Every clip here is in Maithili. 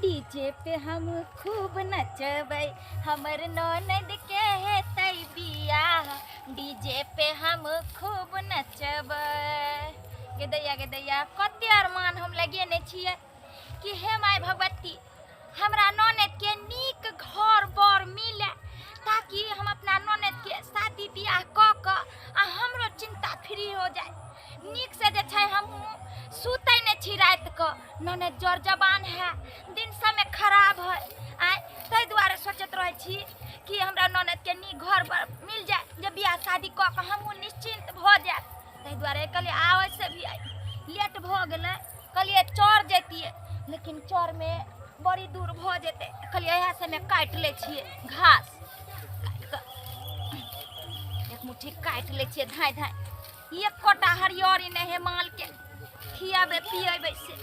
डीजे पे हम खूब नचबै, हमर ननद के हेतै बियाह, डीजे पे हम खूब नचबै। गे दैया, गे दैया, कते अरमान हम लगेने छियै कि हे my Bhagwati, हमरा ननद के नीक घर बर मिले ताकि हम अपना ननद के शादी बियाह कऽ कऽ आ हमरो चिंता फ्री हो जाए। नीक से जे छै हमहूँ सुतै नहि छी राति कऽ, ननद जर जवान है, दिन समय खराब है आँय, ताहि दुआरे सोचैत रहै छी कि हमरा ननद के नीक घर बर मिल जाए जे बियाह शादी कऽ कऽ हमहूँ निश्चिन्त भऽ जायब। ताहि दुआरे कहलियै आबै से भी लेट भऽ गेलै, कहलियै चर जैतियै लेकिन चरमे बड़ी दूर भऽ जेतै, कहलियै इएह सबमे काटि लै छियै घास, काटि कऽ एक मुट्ठी काटि लै छियै धाँइ धाँइ। एकोटा हरियरी नहि है मालके खियाबै पियेबै से,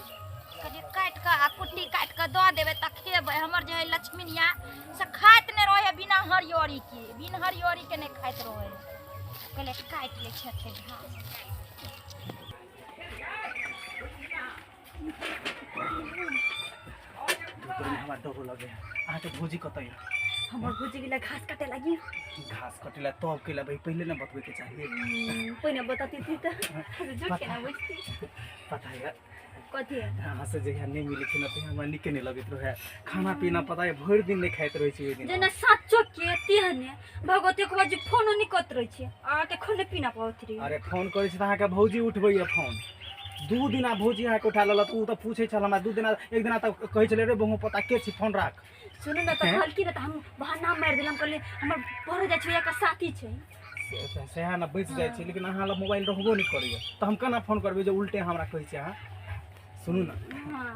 कहलियै काटि कऽ आ कुट्टी काटि कऽ दऽ देबै तऽ खेबै। हमर जे है लक्ष्मीनिया से खाइत नहि रहै है बिना हरियरीके, बिन हरियरीके नहि खाइत रहै है। कहलियै काटि लै छियै एते घास। हमरा डरो लगे है। अहाँके भौजी कतऽ यऽ? हमर भौजी गेलै घास काटे लागी। घास कटेला तब केला भाई, पहिले ना बतबै के चाहिए। पहिने बताती थी तऽ झूठ केना बुझती। पता है कथी है? अहाँ से जहिया नहीं मिले ना तहिया हमरा नीके नहीं लगैत रहे। खाना पीना पता है भरि दिन नहीं खाइत रहै छी ओहि दिन। जेना साचो के तेहने भगवती के बाजी फोनो नहीं करत रहै छी, अहाँके खाने पीना पावत रही। अरे फोन करै छी तऽ अहाँके भौजी उठबैया फोन। दू दिना भौजी अहाँके उठा लेलक, ओ तऽ पूछै छल हमरा दू दिना, एक दिना तऽ कहै छलै रे बहु पता के छी फोन राख। सुनू ने तऽ हैं? कहलखिन तऽ हम बहाना मारि देलहुँ, कहलियै हमर पढ़े जाइ छै एकर साथी छै। सएह ने बचि जाइ छै, लेकिन अहाँ लग मोबाइल रहबो नहि करैया तऽ हम केना फोन करबै जे उल्टे हमरा कहै छै अहाँ। सुनू ने, हाँ।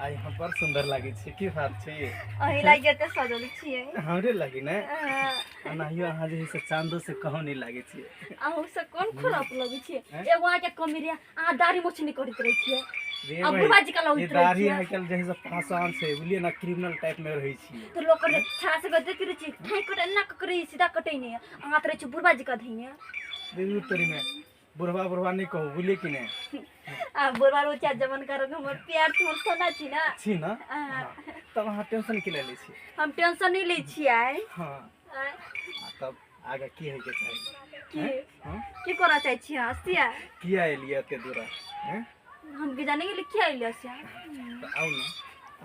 आइ अहाँ बड़ सुंदर लागै छी, की बात छै? अही लागि एते सजल छियै। हमरे लागी ने? हाँ। एनाहियो अहाँ जे है से चांदो से कम नहि लागै छियै। अहूँ से कोन खराब लगै छियै? हैं? एगो अहाँके कमी रहै, अहाँ दाढ़ी मोछ नहि करैत रहै छियै। रे आ भाई, बुढ़बा जी का ये लगैत रहै दाढ़ी छियै। आइ काल्हि जे है से फैशन छै, बुझलियै ने, क्रिमिनल टाइप में रहै छियै। तऽ लोक कहै छड़ा से देख रहै छी, ठाइ कटे एना कऽ करै सीधा कटै नहि, अहाँ तऽ रहै छी बुढ़बा जी का धैने। देखू तोरी में बुढ़वा बुढ़वा नहीं कहू, बुझलियै कि नहीं? आ बुढ़वा रोचा जमन कर हमर प्यार छी, हमर सोना छी ना। छी ना? हाँ। हाँ। तब अहाँ टेंशन की ले लै छी? हम टेंशन नहीं लै छी आइ। हाँ। आइ। आ तब आगे की होइ के चाही? की? हैं? हाँ? की करऽ चाहै छी अहाँ से? किया एलियै एते दूरा? हैं? हम की जाने गेली किया एलियै से? तऽ आउ ने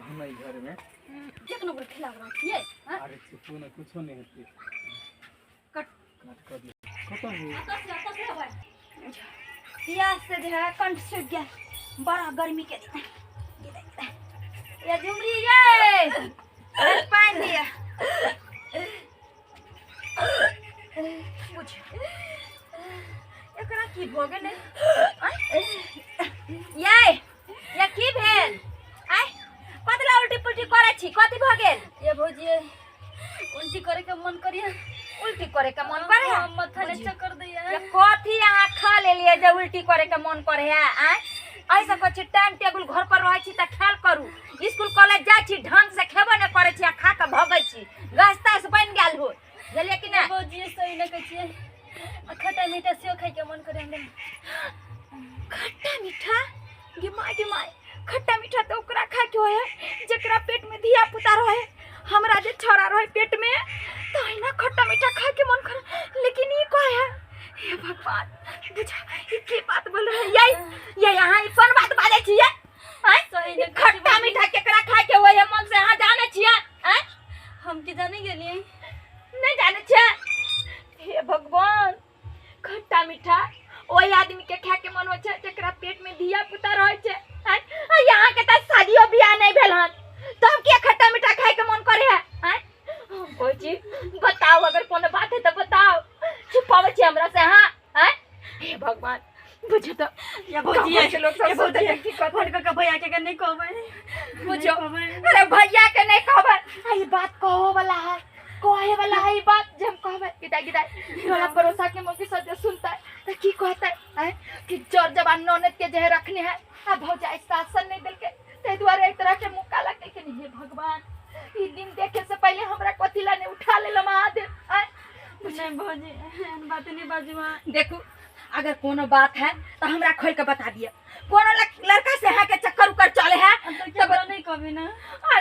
हम एहि घर में। एक नंबर खेला बना छियै, हाँ? अरे चुपू ने, कुछो नहीं हेतै। कट। कट कऽ दियौ। कतऽ हो? प्यास से जे है कंठ सूख गया, बड़ा गर्मी के दिन। ये झुमरी ये पानी दिया। बुझ एकरा की भऽ गेलै? ये ये की भेल? आय कतला उल्टी पुल्टी करै छी, कथी भऽ गेल? ये भौजी उल्टी करे के मन करिए। उल्टी करे के मन करे है? हाँ, माथा ने चक्कर दैया। ये कथी अहाँ खा लेलियै जे उल्टी करे के मन करे है? आय ऐसा कहै छी टाइम टेबुल घर पर रहै छी तऽ ख्याल करू, स्कूल कॉलेज जाइ छी ढंग से खेबो नहि करै छी आ खा कऽ भगै छी, गैस तैस बनि गेल हो, बुझलियै कि नहि? भौजी सही नहि कहै छियै, आ खट्टा मीठा सेहो खाइके मन करे हमरा। खट्टा मीठा? गे माय गे माय, खट्टा मीठा तऽ ओकरा खाइके होइ है जकरा पेट में धिया पुता रहे। हमरा जे छौड़ा रहे पेट में तऽ अहिना खट्टा मीठा खाइके मन करे, लेकिन ई कहे है। हे भगवान, बुझा ई की बात बोल रहे है? ये अहाँ ई कोन बात बाजै छियै? आँय? सही ने कहै छी खट्टा भौजी। मीठा केकरा खाइके होइ है मन से अहाँ जानै छियै? आँय? हम की जाने गेलियै? नहि जानै छियै? हे भगवान, खट्टा मीठा ओहि आदमी के खाय के मन होइ छै जकरा पेट में धिया पुता रहै छै। आँय? आ यहाँ के तऽ शादियो बियाह नहि भेल हन, तब किया खट्टा मीठा खाय के मन करे है? आँय? हम कहै छी बताउ, अगर कोनो बात है तऽ बताउ, छुपाबै छी हमरा से अहाँ? आँय? हे भगवान, बुझू तऽ या भौजी, गाँव के लोग सब या भौजी, सोचै छै की कहतै। फोन कऽ के भैया के नहि कहबै। बुझियौ। नहि कहबै। अरे भैया के नहीं कहबै, आ ई बात कहो वाला है, कहे वाला है ई बात जे हम कहबै। गिदाई गिदाई टोला पड़ोसा के मौकी सब जे सुनतै तऽ की कहतै? आँय? कि जर जवान ननद के जे है रखने है आ भौजाई शासन नहीं देलकै, ताहि दुआरे एहि तरह के मुँह काला केलकै। हे भगवान, ई दिन देखे से पहले हमरा कथी ला नहीं उठा लेलो महादेव? आँय? नहीं भौजी, एहन बात नहीं बाजू अहाँ। देखू, अगर कोनो बात है तो हमरा खोल के बता दिया। कोनो लड़का से अहाँ के चक्कर उक्कर चले है हम तो केकरो नहीं कहबै ना।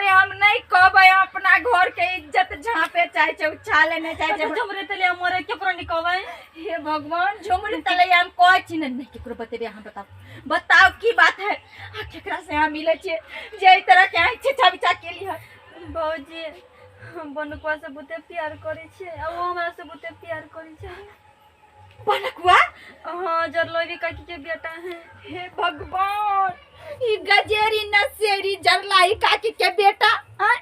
अरे हम नहीं कहबै, अपना घर के इज्जत झांपे चाहे छै, उछाले नहीं चाहे छै। झुमरी तलिया मरे केकरो नहीं कहबै। हे भगवान, झुमरी तलैया हम कहै छी ने, नहीं केकरो बतेबै। अहाँ बताउ, बताउ की बात है, आ केकरा से अहाँ मिलै छियै जे एहि तरह के अहाँ छेछा बिछा केली है? भौजी, हम बनुकवा से बहुते प्यार करै छियै आ ओ हमरा से बहुते प्यार करै छै। बनकुआ? हाँ, जरलोबी काकी के बेटा है। हे भगवान, ई गजेरी नसेरी जरलाई काकी के बेटा आँय?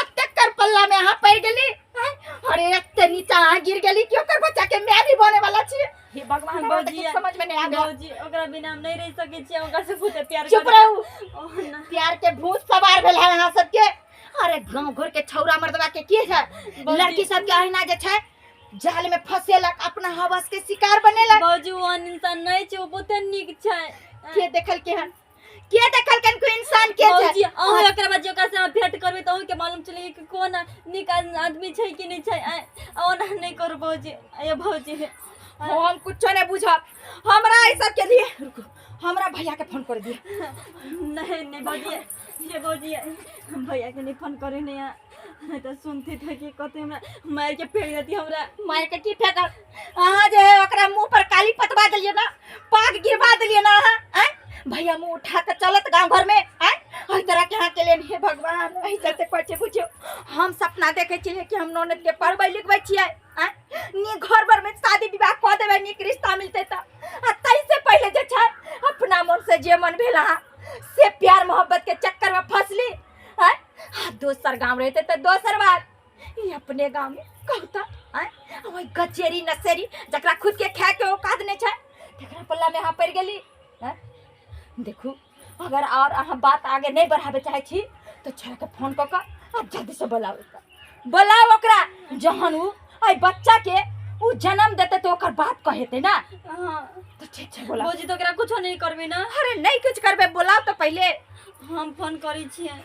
अतेक कर पल्ला में अहाँ पड़ गेली आँय? अरे एते नीचा अहाँ गिर गेली कि ओकर बच्चा के माय भी बने वाला छी। हे भगवान, हमरा तऽ किछु समझ में नहीं आबे। भौजी, ओकरा बिना हम नहीं रह सकै छियै, ओकरा से बहुते प्यार चुप करै रहू। ओह ना। प्यार के भूत सवार भेल है अहाँ सबके। अरे गाँव घर के छौरा मर्दवा के की है, भौजी। लड़की सबके अहिना जे छै जाल में फंसेलक, अपना हवस के शिकार बनेलक। भौजी, ओ ओहन इंसान नहीं छै, ओ बहुते नीक छै। के देखल के हन, के देखल के कोई इंसान के छै? भौजी, अहूँ एकरा बाद जे ओकरा से अहाँ भेंट करबै तऽ अहूँके मालूम चलि कि कोन नीक आदमी छै कि नहि छै। आँय, ओना नहि करू भौजी। अये भौजी, हम कुछो नहीं बुझब, हमरा ई सब के लिए रुकू, हमरा भैया के फोन कर दिए। नहीं नहीं भौजी, ये भौजी, हम भैया के नहीं फोन करे नहीं है, नहीं तो सुनती थे कि कते हमरा मार के फेंक देती हमरा। मार के की फेंकल? अहाँ जे है ओकरा मुंह पर काली पतवा देलिए ना, पाग गिरवा देलिए ना अहाँ। आँय भैया मुंह उठा के चलत गांव घर में। आँय एहि तरह के अहाँ के लेल, हे भगवान, एहि चलते कहै छियै बुझियौ, हम सपना देखै छियै कि हम ननद के पढ़बै लिखबै छियै, आँय नीक घर भर में शादी विवाह कऽ देबै, नीक रिश्ता मिलतै तऽ। आ ताहिसँ पहिले जे छै अपना मन से जे मन भेल अहाँ से प्यार मोहब्बत के चक्कर में फंसली। आँय आ दोसर गाँव रहते तऽ दोसर बात, ई अपने गाँव में कहता आँय ओहि गचेरी नसेरी जकरा खुद के खाए के औकात नहीं छै तकरा पल्ला में अहाँ पड़ि गेली। आँय देखू, अगर और अहाँ बात आगे नहीं बढ़ाबे चाहै छी तऽ छोड़ा के फोन कऽ कऽ आ जल्दी से बोलाउ ओकरा, बोलाउ ओकरा। जहन उ एहि बच्चा के उ जन्म देतै तऽ ओकर बात कहेतै ना। हाँ। तऽ ठीक छै, बोलाउ। भौजी, तऽ ओकरा कुछो नहीं करबै ना? अरे नहीं कुछ करबै, बोलाउ तऽ पहिले। हम फोन करै छियै।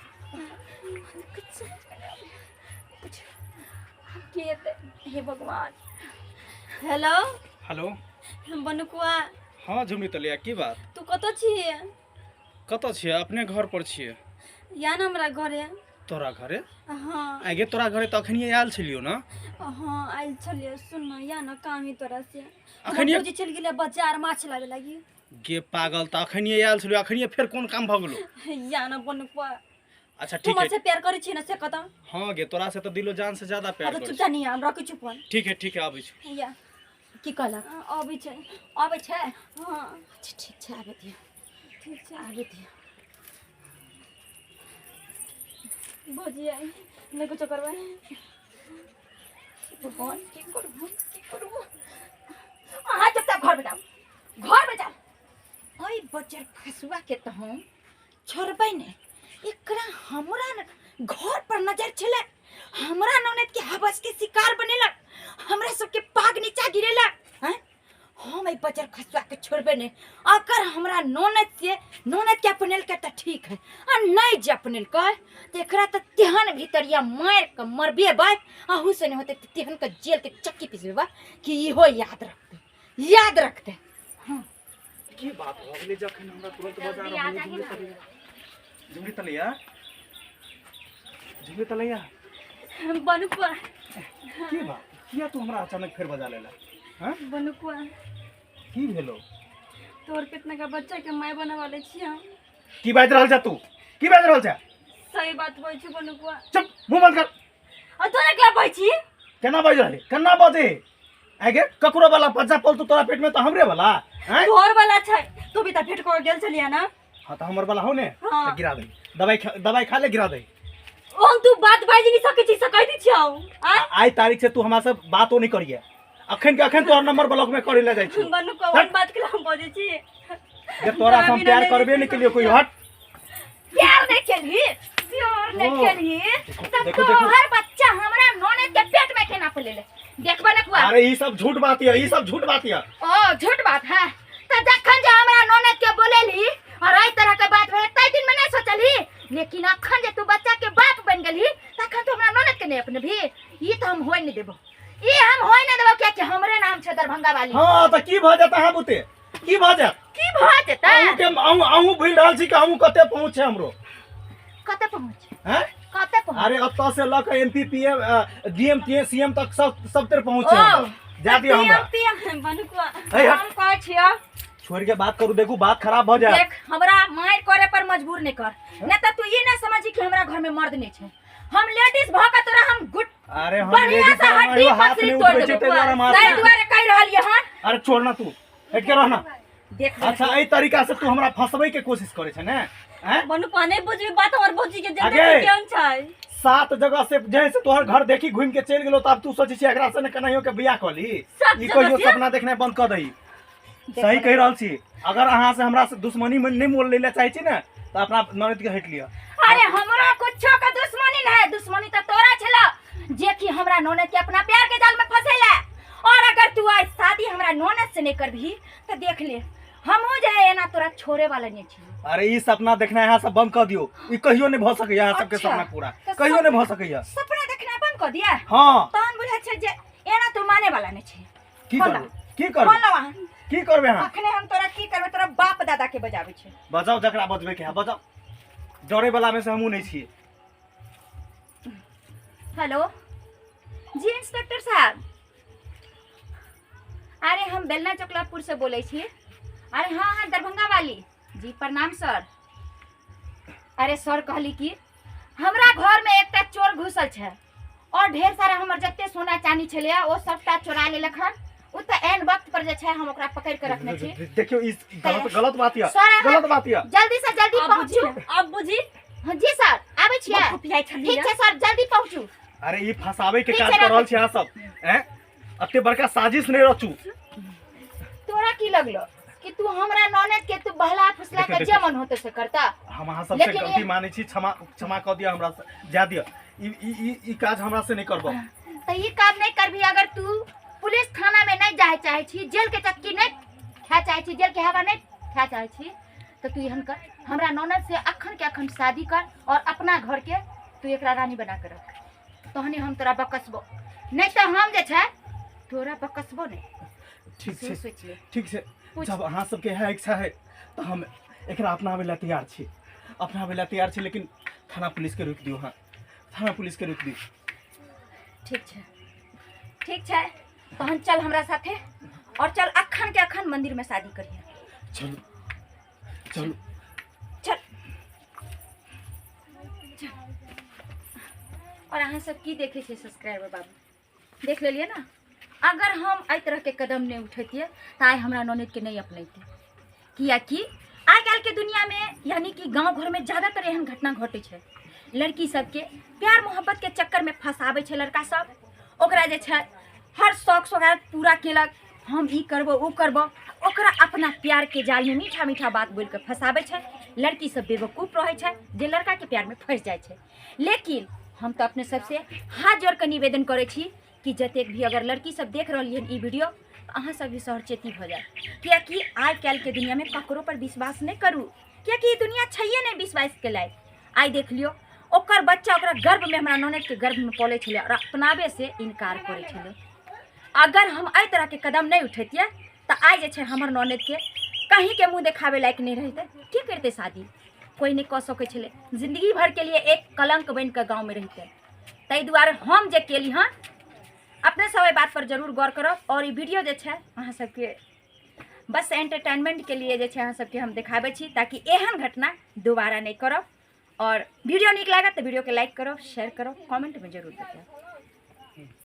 की हेतै, हे भगवान। हेलो। हेलो। बनुकुआ। हाँ झुमरी तलिया, की बात? तू कतऽ छियै? कतऽ छियै? अपने घर पर छियै। या ना हमरा घरे। तोरा घरे? हाँ। आगे तोरा घरे तऽ अखनिये आयल छलियौ ना? हाँ आयल छलियै। सुन ना, या ना काम ही तोरा से। अखनिये? भौजी चलि गेलै बाजार माछ लाबे लागी। गे पागल, तऽ अखनिये आयल छलियौ, अखनिये फेर कोन काम भऽ गेलौ? या ना बनुकुआ। अच्छा तू ठीक हमरा है। से प्यार करै छी ना से कतऽ? हाँ गे, तोरा से तऽ दिलो जान से ज्यादा प्यार अच्छा करै छी। चुपचाप नहीं, हम रखै छी फोन। ठीक है ठीक है, आबै छी। या। की कहलक? अबै छै। अबै छै? हाँ। अच्छा ठीक छै, आबै दियौ। ठीक छै, आबै दियौ। भौजी नहि कुछो करबै। भगवान, की करबो की करबो? अहाँ चुपचाप घर में जाओ, घर में जाओ। ओहि बच्चर खसुआ के तऽ हम छोड़बै नहि। एकरा हमरा न घर पर नजर छलै, हमरा ननद के हवस के शिकार बनेलक, हमरा सबके पाग नीचा गिरेलक। हैं हम एहि बजर खसुआ के छोड़बै नहि। अगर हमरा ननद से ननद के अपनेलकै तऽ ठीक है, आ नहि जे अपनेलकै तऽ एकरा तऽ तेहन भीतरिया मारि कऽ मरबेबै, अहू से नहि होतै तऽ तेहन के जेल के चक्की पिसबेबै कि इहो याद रखतै, याद रखतै। हाँ की बात भऽ गेलै जखन हमरा तुरंत बजा जल्दी आ रहल जाही ना। झुमरी तलैया, झुमरी तलैया, बनुकुआ। की बात, किया तू हमरा अचानक फेर बजा लेला? हाँ बनुकुआ, की भेलो? तोहर पेटना का बच्चा के माय बने वाले छियै हम। की बाजि रहल छा तू? की बाजि रहल छा? सही बात बोलै छी बनुकुआ। चुप, मुंह बंद कर। आ तोरा केला कहै छी? केना बाजि रहल? केना बाजै? आगे ककरो वाला बच्चा पलतू तोरा पेट में तऽ हमरे वाला? आँय? तोहर वाला छै, तू भी तऽ भेंट कऽ गेल छलियै ना? हाँ तऽ हमर वाला हो ने। हाँ। तऽ गिरा दे दवाई, दवाई खा ले, गिरा दे। ओहन तू बात बाजि नहि सकै छी से कहि दै छियौ। आँय? आइ तारीख से तू हमरा से बातो नहीं करिए, अखन के अखन तोहर नंबर ब्लॉक में करे ले जाइ छी। बनुकुआ, ओहन बात के हम बजै छी? जे तोरा से हम प्यार करबे नहीं केलियो कोई, हट। प्यार नहीं केलही, प्यार नहीं ओ, केलही देखो, तब देखो, तोहर बच्चा हमरा ननद के पेट में केना पलेले? देखबे न कुआ। अरे ई सब झूठ बात है, ई सब झूठ बात है। ओ झूठ बात है त जखन जे हमरा ननद के बोलेली और एहि तरह के बात भेलै ताहि दिन में नहीं सोचलही, लेकिन अखन जे तू बच्चा के बाप बन गेलही तखन तो हमरा ननद के नहीं अपनेबही। ई त हम होय नहीं देबो, ई हम होय नहीं देबो, कियाकि हमरे नाम छै दरभंगा वाली। हाँ त की भ जाता है बुते, की भ जात? की भ जेतै? अहूँ के अहूँ अहूँ भूलि रहल छी कि अहूँ कते पहुँच छै हमरो। कते पहुँच? हैं? कते पहुँच? अरे ओतऽ से लऽ कऽ एमपी पीएम डीएम सीएम तक सब सब तर पहुँचे ओ, हमरा। जा दियौ हमरा। पीएम पीएम बनुकुआ हे, हट। हम कहै छियौ छोड़ के बात करू, देखू बात खराब भऽ जायत। देख हमरा मारि करे पर मजबूर नहीं कर, नहीं तो तू ई ना समझी कि हमरा घर में मर्द नहीं छै। हम लेडीज भ के तोरा हम गुट अरे हम बढ़िया लेडीज से हड्डी हाथ पसली नहीं तोड़ उठबै छै देबो। ताहि दुआरे हम हाथ ताहि नहि- दुआरे कहि रहलियै हन। अरे छोड़ ना, तू हट के रह ना। देख अच्छा एहि तरीका से तू हमरा फंसबै के कोशिश करै छै ने? हैं? बनुकुआ नहीं बुझबी बात हमर भौजी के आगे। जेते केहन छै। 7 जगह से जे से तोहर घर देखी घूम के चलि गेलो, तब तू सोचै छी एकरा से ने केनाहियो के बियाह कऽ ली। सात ई जगह कहियो से? सपना देखनाइ बंद कऽ दही। सही कहि रहल छी। अगर अहाँ से हमरा से दुश्मनी में नहीं मोल लै चाहै छी ने तऽ अपना ननद के हटि लिअ। अरे हमरा कुछो के दुश्मनी नहीं है, दुश्मनी तो तोरा छला जे कि हमरा ननद के अपना प्यार के जाल में फंसेला। और अगर तू आज शादी हमरा ननद से नहीं करबही तो देख ले हमहू जे है एना तोरा छोड़े वाला नहीं छी। अरे ई सपना देखना अहाँ सब बंद कऽ दियौ, ई कहियो नहीं भऽ सकैया अहाँ सबके अच्छा, सपना पूरा तऽ कहियो नहीं भऽ सकैया। सपना देखना बंद कऽ दिया? हाँ। तहन बुझै छै जे एना तू माने वाला नहीं छी। की फोन करबै? ला। की करबै? फोन लाउ अहाँ। की करबै अहाँ? अखने हम तोरा की करबै, तोरा बाप दादा के बजाबै छै। बजाउ जकरा बजबै के है बजाउ, डरे वाला में से हमहूँ नहीं छियै। हेलो जी इंस्पेक्टर साहब, अरे हम बेलना चौकलापुर से बोलै छी। अरे हाँ हाँ दरभंगा वाली जी, प्रणाम सर। अरे सर कहली कि हमरा घर में एकटा चोर घुसल छै और ढेर सारा हमर जते सोना चानी छलै ओ सबटा चोरा लेलक हन। ओ तऽ एन वक्त पर जे छै हम ओकरा पकड़ के रखने छी। देखियौ ई गलत गलत बात यऽ, सर, अहाँ गलत बात यऽ। जल्दी से जल्दी आब बुझी, पहुँचू। आब बुझी। हाँ, जी सर आबै छियै। बहुत खुपिया छलियै। ठीक छै सर जल्दी पहुँचू। अरे ई फंसाबै के ठीक काज छै, कऽ रहल राखू। छी अहाँ सब, हैं? एते बड़का साजिश नहीं रचू। तोरा की लगलो कि तू हमरा ननद के तू बहला फुसला देखियौ, के जे देखियौ। मन होते से करता? हम अहाँ सबसे लेकिन गलती ये- मानै छी, क्षमा क्षमा कऽ दिअ हमरा से, जा दिअ। ई ई ई ई काज हमरा से नहीं करबो। तऽ ई काम नहीं करबी अगर तू पुलिस थाना में नहीं जाए चाहे छी, जेल के चक्की नहीं खाए चाहे छी, जेल के हवा नहीं खाए चाहे छी, तो तू एहन कर, हमरा ननद से अखन के अखन शादी कर और अपना घर के तू एकरा रानी बना के रख, तहने हम तोरा बकसबो, नहीं तो हम जे छै तोरा बकसबो नहीं। ठीक से छै, सोच ले। ठीक छै। पूछ। जब अहाँ सबके इएह इच्छा है तऽ हम एकरा अपनाबै लए तैयार छी, अपनाबै लए तैयार छी, लेकिन थाना पुलिस के रोकि दियौ। हाँ थाना पुलिस के रोकि दियौ। ठीक छै, ठीक छै, तहन चल हमरा साथे और चल अखन के अखन मंदिर में शादी करिहे। चलू चलू चल। चल। और अहाँ सब की देखे छियै सब्सक्राइबर बाबू, देख लेलियै ना? अगर हम एहि तरह के कदम नहीं उठैतियै तऽ आइ हमरा ननद के नहीं अपनैतियै, कियाकि आइ काल्हि के दुनिया में यानी कि गाँव घर में ज़्यादातर एहन घटना घटै छै। लड़की सबके प्यार मोहब्बत के चक्कर में फंसाबै छै लड़का सब, ओकरा जे छै हर शौक सोगार पूरा केलक, हम ई करबो ओ करबो, ओकरा अपना प्यार के जाल में मीठा मीठा बात बोलि के फंसाबै छै। लड़की सब बेवकूफ रहै छै जे लड़का के प्यार में फंसि जाइ छै। लेकिन हम तऽ अपने सबसे हाथ जोड़ के निवेदन करै छी कि जतेक भी अगर लड़की सब देख रहलियै हन ई वीडियो, तऽ अहाँ सब भी सहरचेती भऽ जाए, कियाकि आइ काल्हि के दुनिया में ककरो पर विश्वास नहि करू, कियाकि ई दुनिया छैहे नहि विश्वास के लायक। आइ देख लियौ ओकर बच्चा ओकरा गर्भ में हमरा ननद के गर्भ में पलै छलै और अपनाबै से इनकार करै छलै। अगर हम एहि तरह के कदम नहि उठैतियै तऽ आइ जे छै हमर ननद के कहीं के मुँह देखाबै लायक नहि रहितै। के करतै शादी? कोइ नहि कऽ सकै छलै, जिंदगी भर के लिए एक कलंक बनि कऽ गाँव में रहितै। ताहि दुआरे हम जे केली हन, अपने सब एहि बात पर जरूर गौर करब। और ई वीडियो जे छै अहाँ सबके बस एंटरटेनमेंट के लिए जे छै अहाँ सबके हम देखाबै छी, ताकि एहन घटना दोबारा नहि करब। और वीडियो नीक लागत तऽ वीडियो के लाइक करब, शेयर करब, कमेंट में जरूर बतायब।